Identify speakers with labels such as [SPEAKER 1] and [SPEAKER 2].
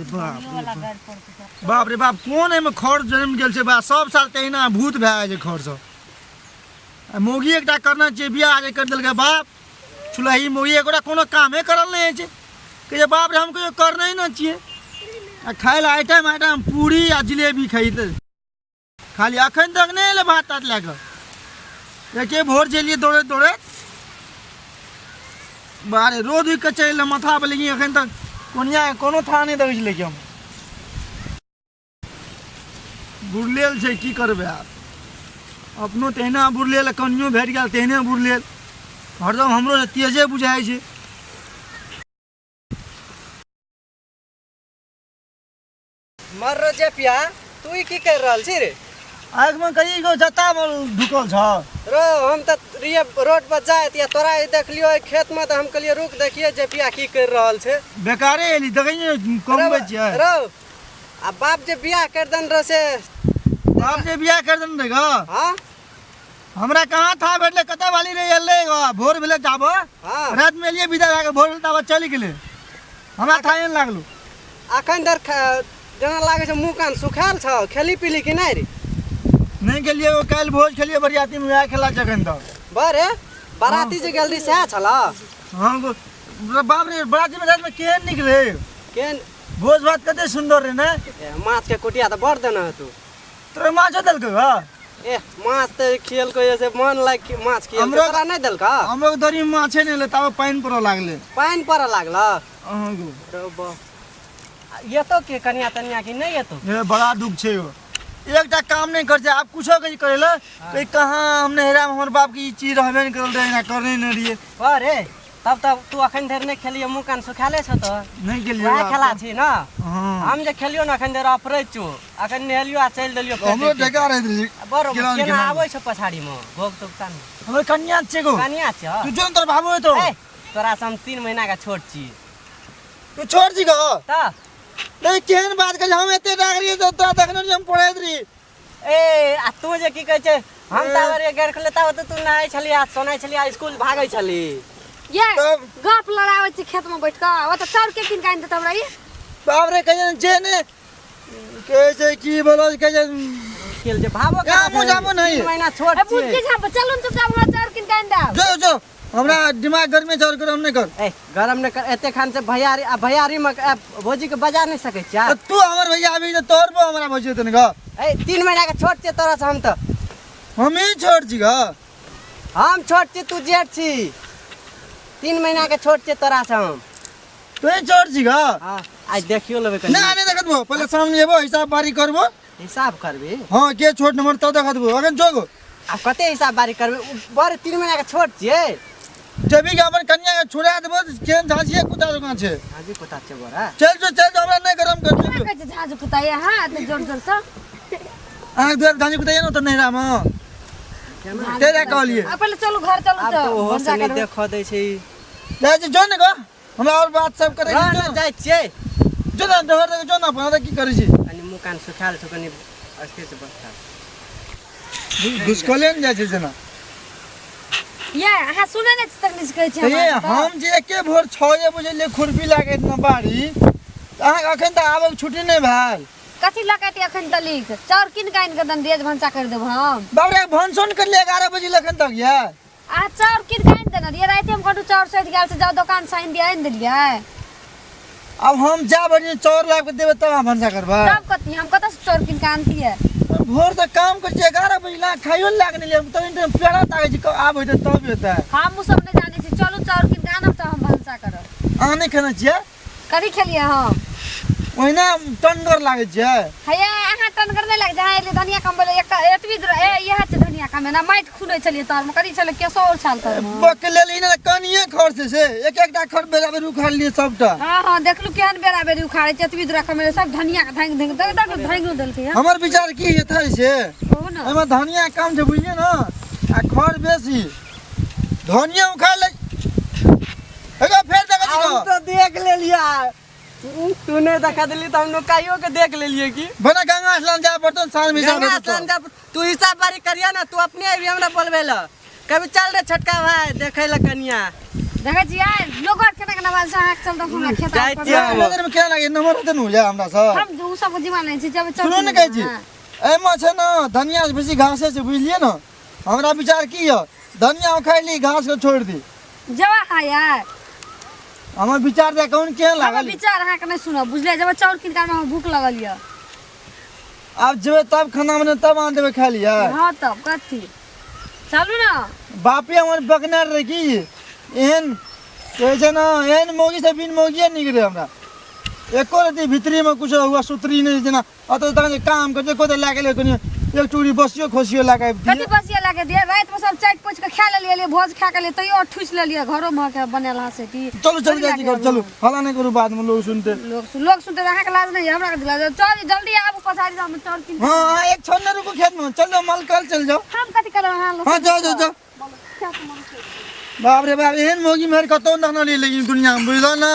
[SPEAKER 1] रे बाप रे
[SPEAKER 2] वाला
[SPEAKER 1] बाप।
[SPEAKER 2] गाड़ि पड़तै तऽ।
[SPEAKER 1] बाप रे बाप, कोन एहिमे खर जमि गेल छै बा। सब साल तहिना भूत भए जाइ छै खर सब। आ मौगी एकटा करना छियै बियाह जे करि देलकै बाप चुलही मौगी, एकरा कोनो कामे करल नहि होइ छै। कहै छै बाप रे हम कहियो करने नहि छियै। आ खाय लए आइटम आइटम पूरी आ जिलेबी खैतै खाली। अखन तक नहि एलै भात तात लए कऽ। एके भोर जेलियै दौड़ैत दौड़ैत, बारे रोज उगि कऽ चलि एलै माथा पर, लेकिन अखन तक कोनिया कोनो था नहि देखै छलै कि हम बुरलेल छै। की करबै आब, अपनो तहिना बुरलेल, कनियो भेट गेल तेहने बुरलेल। हरदम हमरो से तेजे बुझाइ छै।
[SPEAKER 3] मर रो जे पिया, तू ई की कर रहल छी रे?
[SPEAKER 1] आँखिमे कही गो जत्ता ढुकल छ
[SPEAKER 3] रो। हम तऽ रहियै रोड पर जाइत या तोरा ई देखलियो एहि खेत में, तऽ हम कहलियै रुक देखिए जे पिया की कर रहल छै।
[SPEAKER 1] बेकारे एली, देखै नहि कमबै छियै
[SPEAKER 3] रो। आ बाप जे बियाह कर देन रह से?
[SPEAKER 1] बाप जे बियाह कर देन रे ग?
[SPEAKER 3] हाँ।
[SPEAKER 1] हमरा कहाँ था भेटलै, कतऽ वाली रे एलै ग? भोर भेलै जाब।
[SPEAKER 3] हाँ।
[SPEAKER 1] रात में एलियै विदा भए कऽ, भोर भेलै ताबत चलि गेलै, हमरा था नहि लागलो।
[SPEAKER 3] अखन धरि जेना लागै छै मुँह कान सुखायल छौ। खेली पीली कि नहि रे?
[SPEAKER 1] नहि गेलियै, ओ काल्हि भोज खेलियै बरियाती में, वएह खेला छै अखन तक।
[SPEAKER 3] बरे बाराती जे गेल रही सएह छल?
[SPEAKER 1] हाँ गो, बाप रे, बराती में रात में केहन नीक रहे।
[SPEAKER 3] केहन?
[SPEAKER 1] भोज भात कते सुन्दर रहे ने।
[SPEAKER 3] ए, माछ के कुटिया तऽ बड़ देने तू।
[SPEAKER 1] तोरा माछो देलकै ग?
[SPEAKER 3] ए, माछ तऽ खियलको ये से मन लाग माछ खियलको। तोरा नहि देलका?
[SPEAKER 1] हमरो दरी में माछे नहि एलै, ताबे पानि पड़ऽ लागलै।
[SPEAKER 3] पानि पड़ऽ लागल?
[SPEAKER 1] हाँ गो।
[SPEAKER 3] रो बा, एतो के कनिया तनिया कि नहि एतो?
[SPEAKER 1] ए, बड़ा दुख छै यौ। एकटा काम नहि कर छै आब कुछो के करे ला कहीं कहाँ। हम नैहरा में हमर बाप के ई चीज रहबे नहि करल रहे, एना करने नहि रहियै।
[SPEAKER 3] अरे तब तब तू अखन धरि नहि खेलियै, मुँह कान सुखाले छौ तऽ।
[SPEAKER 1] नहि गेलियै
[SPEAKER 3] वएह
[SPEAKER 1] बाप।
[SPEAKER 3] खेला छी ने।
[SPEAKER 1] हाँ।
[SPEAKER 3] हम जे खेलियो ने अखन धरि अपरै छौ, अखन नहेलियो आ चलि देलियो फेर।
[SPEAKER 1] हमरो
[SPEAKER 3] ड्यूटी।
[SPEAKER 1] ढेका रहैत रही।
[SPEAKER 3] बड़
[SPEAKER 1] केना
[SPEAKER 3] केना
[SPEAKER 1] केना
[SPEAKER 3] आबै छौ पछाड़ी मे गोग तोग ता ने।
[SPEAKER 1] हमर कनिया छै गो।
[SPEAKER 3] कनिया छौ?
[SPEAKER 1] तू जो ने, तोर बाबू हेतौ।
[SPEAKER 3] ए, तोरा से हम 3 महीना के छोट छी।
[SPEAKER 1] तू छोड़ छी गो?
[SPEAKER 3] तऽ।
[SPEAKER 1] नहीं, केहन बात कर, हम एते डाक रहियै तऽ तोरा देखने रहियै, हम पढ़ैत रही।
[SPEAKER 3] ए, आ तू जे की कहै छै, हम
[SPEAKER 1] ए।
[SPEAKER 3] ताबर गेर खोले ताबे तऽ तू नहाय छली आ सोनाय छली आ स्कूल भागै छली।
[SPEAKER 2] ये
[SPEAKER 1] तब?
[SPEAKER 2] गप लड़ाबै छी खेत में बैठ कऽ, ओतऽ चाउर के कीन कऽ आनि देतौ हमरा ई?
[SPEAKER 1] बाप रे, कहियै जे ने कहै छै की बोलो कहै छै।
[SPEAKER 3] खेल जे भावो के
[SPEAKER 1] जामो, जामो नहीं।
[SPEAKER 3] 3 महीना छोट
[SPEAKER 2] ए, बुझ
[SPEAKER 3] छी।
[SPEAKER 2] के झाप चलू ने चुपचाप, हमरा चाउर कीन कऽ आनि देब।
[SPEAKER 1] जो जो, हमरा दिमाग गर्मी छै, और गरम नहि कर।
[SPEAKER 3] ए, गरम नहि कर। एते खान से भैयारी आ भैयारी में ए, भौजी के बजा नहि सकै छियै।
[SPEAKER 1] तऽ तू हमर भैया अभी तऽ तोहर बो हमरा भौजी हेतै ने ग।
[SPEAKER 3] ए, 3 महीना के छोट छियै तोरा से हम तऽ।
[SPEAKER 1] हमही छोट छी ग?
[SPEAKER 3] हम छोट छी, तू जेठ छी। 3 महीना के छोट छियै तोरा से हम।
[SPEAKER 1] तू छोट छी ग?
[SPEAKER 3] हाँ, आइ देखियो लेबै कनि।
[SPEAKER 1] नहि नहि देखत बो, पहिले सामने जेबो, हिसाब बारी करबो।
[SPEAKER 3] हिसाब करबी?
[SPEAKER 1] हाँ, के छोट नंबर तब देखत बो, अखन जो गो।
[SPEAKER 3] आब कते हिसाब बारी करबी? उ बड़ 3 महीना के छोट छियै।
[SPEAKER 1] जबी के अपन कनिया के छोड़ा देबो, केहन झाँझिए कुत्ता जकाँ छै।
[SPEAKER 3] झाँझी कुत्ता छै बड़ा।
[SPEAKER 1] चल जो, चल जो, हमरा नहि गरम कर।
[SPEAKER 2] केना कहै छै झाँझ कुत्ता ये? हाँ, एते जोर जोर से।
[SPEAKER 1] अहाँके दुआर झाँझी कुत्ता ये ने, तऽ नैहरा मे तेरा कहलिए।
[SPEAKER 2] आ पहिले चलू घर, चलू।
[SPEAKER 3] आब तऽ ओहो से
[SPEAKER 2] भनसा
[SPEAKER 3] नहि
[SPEAKER 2] करबै।
[SPEAKER 3] देखऽ दै छै ई।
[SPEAKER 1] जाइ छी, जो ने गो, हमरा और बात सब करे।
[SPEAKER 3] रह ने, जाइ छियै।
[SPEAKER 1] जो ने घर देखे, जो ने अपन, की करै छी?
[SPEAKER 3] कनि मुँह कान सुखायल छौ, कनि स्थिर से बस।
[SPEAKER 1] घुसकले ने जाइ छै जेना।
[SPEAKER 2] ये अहाँ सुनै नहि छी तखनी से कहै छी
[SPEAKER 1] तऽ ये
[SPEAKER 2] हम अहाँके तऽ।
[SPEAKER 1] हम जे एके भोर 6 बजे ले खुरपी लागैत ने बाड़ी, तऽ अहाँके अखन तऽ आबैके छुट्टी नहि भेल।
[SPEAKER 2] कथी लकाटी अखन तलिक चाउर कीन कऽ आनि कऽ दन दियै जे भनसा करि देब हम।
[SPEAKER 1] बाप रे, भनसो ने करलियै 11 बजे अखन तक ये।
[SPEAKER 2] अहाँ चाउर कीन कऽ आनि देने रहियै राति, हम कहलहुँ चाउर सधि गेल छै, जाउ दोकान से आनि दिअ, आनि देलियै।
[SPEAKER 1] आब हम जा बजे चाउर लाबि कऽ देबै तब अहाँ भनसा करबै?
[SPEAKER 2] तब कथी, हम कतऽ से चाउर कीन कऽ आनतियै?
[SPEAKER 1] भोर से काम करै छियै, 11 बजे ला खाइयो लए कऽ नहि लिअ, तब इंटर पेड़ा ताकै छी, आब हेतै तब हेतै।
[SPEAKER 2] हम उ सब नहि जानै छी, चलू चाउर कीन कऽ आनब तऽ हम भनसा करब।
[SPEAKER 1] अहाँ नहि खेने छियै?
[SPEAKER 2] कथी खेलियै हम?
[SPEAKER 1] ओहिना टनगर लागै छियै।
[SPEAKER 2] हैया अहाँ टनगर नहि लागि जहाँ एलियै धनिया कमबै लए, एकटा एतबी दूर ए इएह छै धनिया कमे ना, माटि खुनै छलियै तरमे, कथी छलै केशो छाल तरमे।
[SPEAKER 1] बक लेल ई ने कनिये खर छै से एक एकटा खर बेरा बेरी उखाड़ लिए सबटा।
[SPEAKER 2] हाँ हाँ, देखलू केहन बेरा बेरी उखाड़ै छै, एतबी दूरा कमेले सब धनिया के धांगि धांगि देख देख धांगियो देलकै हँ।
[SPEAKER 1] हमर विचार की हेतै से?
[SPEAKER 2] कहू ने।
[SPEAKER 1] एहिमे धनिया कम छै बुझलियै ने, आ खर बेसी, धनिया उखाड़ ले एगो फेर देखै छी
[SPEAKER 3] हम
[SPEAKER 1] गो।
[SPEAKER 3] तऽ देख लेलियै, तू नहि देखा देली तऽ हम नुकाइयो के देख लेलियै की।
[SPEAKER 1] बना गंगा स्नान जाय पड़तौ साँझ में हिसाब
[SPEAKER 3] गंगा
[SPEAKER 1] हेतौ।
[SPEAKER 3] स्नान जा, तू हिसाब बारी करिया ना, तू अपने अबी हमरा बोलबे ल कभी, चल रे छोटका भाई देखै ल कनिया।
[SPEAKER 2] देखै छियै लोग आर केना केना बाजै छै अहाँके चलते हमरा खेत
[SPEAKER 3] जाइ
[SPEAKER 2] आर पर
[SPEAKER 3] छियै।
[SPEAKER 1] नजर में केना लागे नंबर होते नु जा हमरा से
[SPEAKER 2] हम उ सब जिमा नहि छी जब
[SPEAKER 1] सुनू ने कहै छी एहिमे छै ने धनिया से बेसी घासे छै बुझलियै ने। हमरा विचार की यऽ, धनिया उखाड़ि ली, घास के छोड़ि दी।
[SPEAKER 2] जब अहाँ यार
[SPEAKER 1] हमर विचार दे कौन केहन
[SPEAKER 2] हमर
[SPEAKER 1] लागल?
[SPEAKER 2] विचार अहाँके नहि सुनब बुझलियै। जब चाउर कीन कऽ हमरा भूख लगल यऽ।
[SPEAKER 1] आब जेबै तब खाना बने तब अहाँ देबै खाय लियै।
[SPEAKER 2] हँ तब कथी चलू ने।
[SPEAKER 1] बापे हमर बकनार रहे की एहन कहै छै ने, एहन मौगी से बिन मौगिए नीक रहै हमरा। एको रति भीतरीमे कुछो हुआ सुतरी नहि, जेना अतऽ तखन जे काम करै छै, एको तऽ लए गेलै कनि एक टुकड़ी बसियो खोसियो लए कऽ आबि
[SPEAKER 2] कथी बसिया लए के दियै? रातिमे सब चाटि पोछि कऽ खा लेलियै, भोज खा के लेलियै, तैयो ठुसि लेलियै घरोमे के बनेल हँ से की।
[SPEAKER 1] चलू चलू जाइ छी घर, चलू हल्ला नहि करू, बादमे लोग सुनते।
[SPEAKER 2] लोग सुनते तऽ अहाँके लाज नहि यऽ, हमरा कथी लाज? चल जल्दी आबू पछाड़ी से हम चाउर कीन।
[SPEAKER 1] हँ अहाँ एक क्षण नहि रुकू खेतमे, चल जाउ मलकल चलि जाउ।
[SPEAKER 2] हम कथी करब अहाँ लोग?
[SPEAKER 1] हँ जाउ जाउ जाउ। बाप रे बाप, एहन मौगी मेहर कतहु देखने रहियै लेकिन दुनियामे, बुझलहुँ ने।